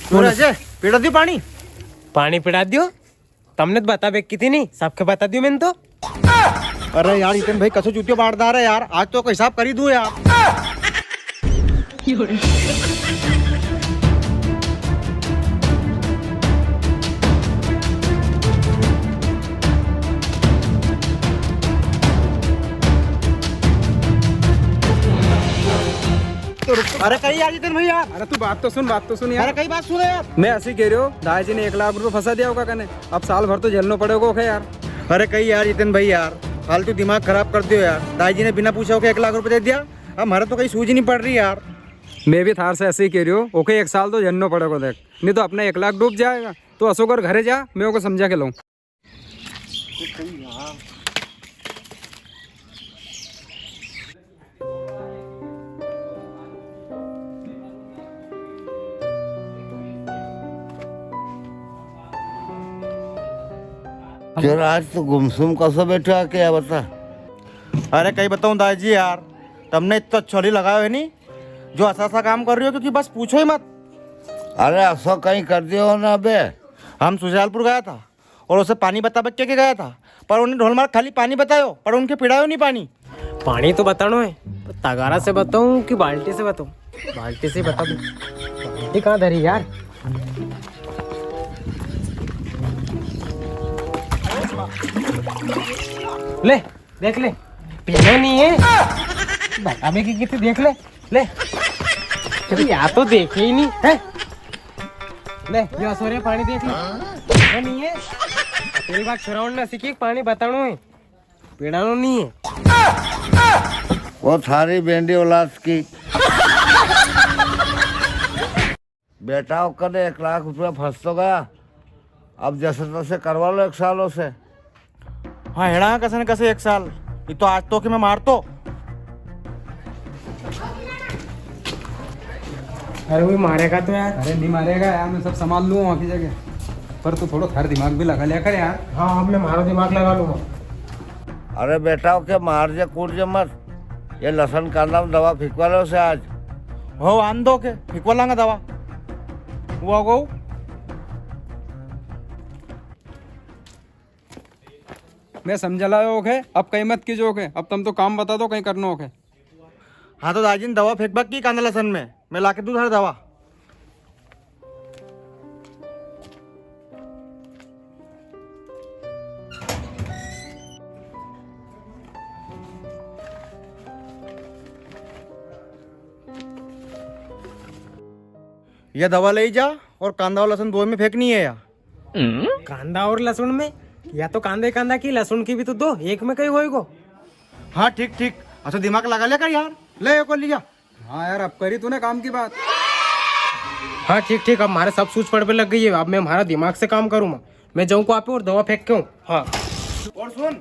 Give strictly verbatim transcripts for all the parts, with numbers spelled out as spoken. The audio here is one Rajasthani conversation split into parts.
अरे अजय, पिड़ा दियो पाणी। पाणी पिड़ा दियो? तमने तो बता बेक की थी नी, सबके बता दियो मैंने तो। अरे यार जितेन भाई, कसो चूतियो बाटदार है यार, आज तो कोई हिसाब करी दूं यार। अरे कई यार जितेन भाई यार। अरे तू बात तो सुन, बात तो सुन यार। अरे कई बात सुन यार। मैं असी कह रह्यो, दाई जी ने एक लाख रुपया फंसा दिया होगा कने, अब साल भर तो झेलनो पड़ेगो ओके यार। अरे कई यार जितेन भाई यार, फालतू दिमाग खराब कर दियो यार। दाई जी ने बिना पूछा ओके एक लाख रुपया दे दिया, अब म्हारे तो कई सूझ नी पड़ री यार। मैं भी थार से असी कह रह्यो, ओके एक साल तो झेलनो पड़ेगो देख, नी तो अपना एक लाख डूब जाएगा। तो असो कर घरे जा, मैं ओके समझा के लाऊं। क्यों रे, आज तो गुमसुम कसो बैठो है, क्या बता? अरे कई बताऊं दाई जी यार, तमने इतना अच्छो हली लगायो है नी, जो असा असा काम कर रहे हो, क्योंकि बस पूछो ही मत। अरे असो कई कर दियो ना बे। हम सुजालपुर गया था, और उसे पाणी बताबा के, के गया था, पर उन्हें ढोल मार खाली पाणी बतायो, पर उनके पिड़ायो नी पाणी। पाणी तो बताणो है, पर तगारा से बताऊं कि बाल्टी से बताऊं? बाल्टी से ही बता दूं। बाल्टी कहाँ धरी यार? ले, देख ले, पीणो नी है। बताबे की कितनी, देख ले, ले। अरे या तो देखे ही नी है। ले, यो असो रे पाणी देख ले। पीणो नी है। तेल बाग छोरावण ने सीखी पाणी बताणो है। पीणाणो नी है। वो थारी बेंडी औलाद की। बेटा, वो कने एक लाख रुपया फंस तो गया, अब जैसे तैसे करवा लो एक साल उसे। हाँ, हेड़ा कसे न कसे एक साल, ये तो आज तो कि मैं मारतो। अरे वो मारेगा तो यार। अरे नी मारेगा यार, मैं सब संभाल लूँ वहाँ की जगह, पर तू थोड़ो थार दिमाग भी लगा लिया कर यार। हाँ, अब मैं मारो दिमाग लगा लूंगा। अरे बेटा, ओके मार जे, कूट जे मत। ये लसन कांदा में दवा फिकवा लो से आज। हो, आन दो के, फिकवा लांगा दवा। वो आ गो। मैं समझा लायो ओके, अब कई मत कीजो ओके, अब तम तो काम बता दो, कई करनो ओके। हाँ तो दाजी ने दवा फेंकबा की कांदा लसन में, मैं लाके दूं थारे दवा। या दवा ले जा और कांदा और लसन दो में फेंकनी है या। कांदा और लसन में? या तो कांदा ही कांदा की, लसन की भी तो दो, एक में कई होएगो। हाँ, ठीक, ठीक। अच्छा, दिमाग लगा लिया कर यार। ले, ये को ले जा। हाँ यार, अब करी तूने काम की बात। हाँ, ठीक, ठीक। अब म्हारे सब सूझ पड़बे लग गई है। अब मैं म्हारा दिमाग से काम करूँ। मैं जाऊँ को आप और दवा फेंक के हूँ। हाँ। और सुन,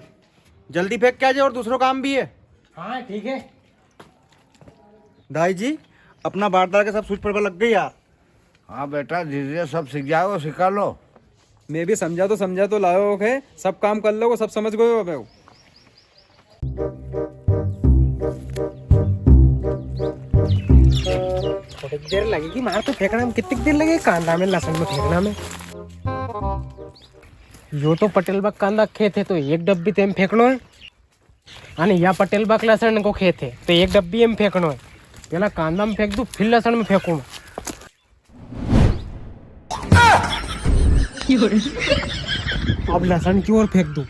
जल्दी फेंक के आ जाए, और दूसरो काम भी है। हाँ, ठीक है। दाई जी, अपना बाटदार के सब सूझ पड़बे लग गई यार। हाँ बेटा, धीरे धीरे सब सीख जाओ, सिखा लो। मैं भी समझा तो, समझा तो लायो है, सब काम कर लो, वो सब समझ गयो अबे वो। थोड़ी देर लगेगी म्हारे तो फेंकना में, कितनी देर लगे कांदा में, लसन में फेंकना में। यो तो पटेल बा कांदा खेत है, तो एक डब्बी तेम फेंकनो है। अने या पटेल बा के लसन को खेत है, तो एक डब्बी एम फेंकनो है। पहला कांदा में फेंक दूं, फिर लसन में फेंकूं। अब लसन की ओर फेंक दूं।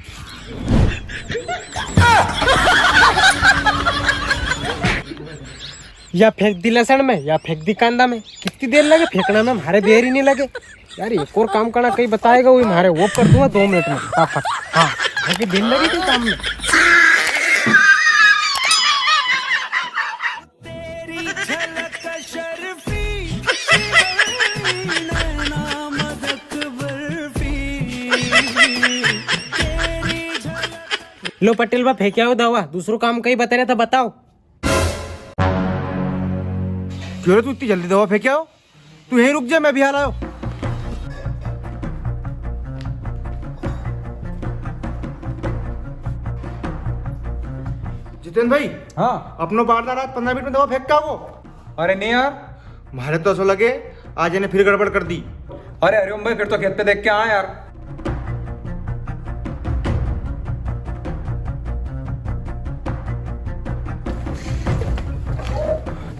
या फेंक दी लसन में, या फेंक दी कांदा में। कितनी देर लगे फेंकना में, म्हारे देर ही नी लगे। यार, एक और काम करना, कई बताएगा, वो म्हारे वो कर दूंगा दो मिनट में, फटाफट। हाँ, आगे दिन लगे कोई काम में। लो पटेल बा, फेंक आओ दवा, दूसरो काम कई बता रहा था, बताओ। क्यों रे, तू इतनी जल्दी दवा फेंक आओ? तू यहीं रुक जा, मैं अभी हाल आयो। जितेन भाई। हाँ। अपनो बाटदार आज पन्द्रह मिनट में दवा फेंक के आगो। अरे नी यार। म्हारे तो असो लगे, आज इन्हें फिर गड़बड़ कर दी। अरे हरिओम भाई, फिर तो खेत पे देख के आ यार।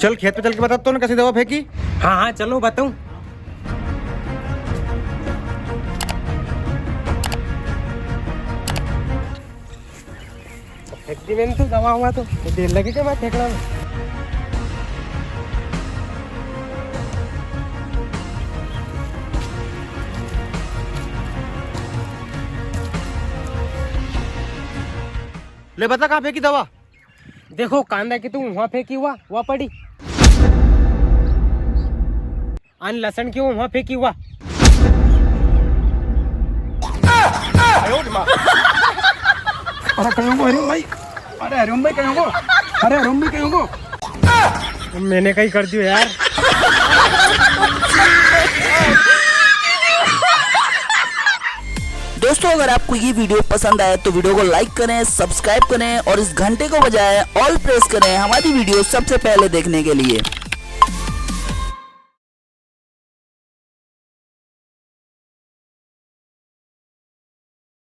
चल, खेत पे चल के बता तो ना, कैसी दवा फेंकी? हाँ, हाँ, चलो, बताऊं। फेंक दी मैंने तो दवा हुआ तो, तो देर लगे क्या मैं फेंकना में? ले बता, कहाँ फेंकी दवा? देखो, कांदा की तो वहां फेंकी हुआ, वहां पड़ी। अन लसन की वहां फेंकी हुआ। अरे कहीं को हरिओम भाई, अरे हरिओम भाई कहीं को, अरे हरिओम भाई कहीं को। मैंने कहीं कर दियो यार। दोस्तों, अगर आपको ये वीडियो पसंद आए तो वीडियो को लाइक करें, सब्सक्राइब करें और इस घंटे को बजाएं, ऑल प्रेस करें हमारी वीडियो सबसे पहले देखने के लिए।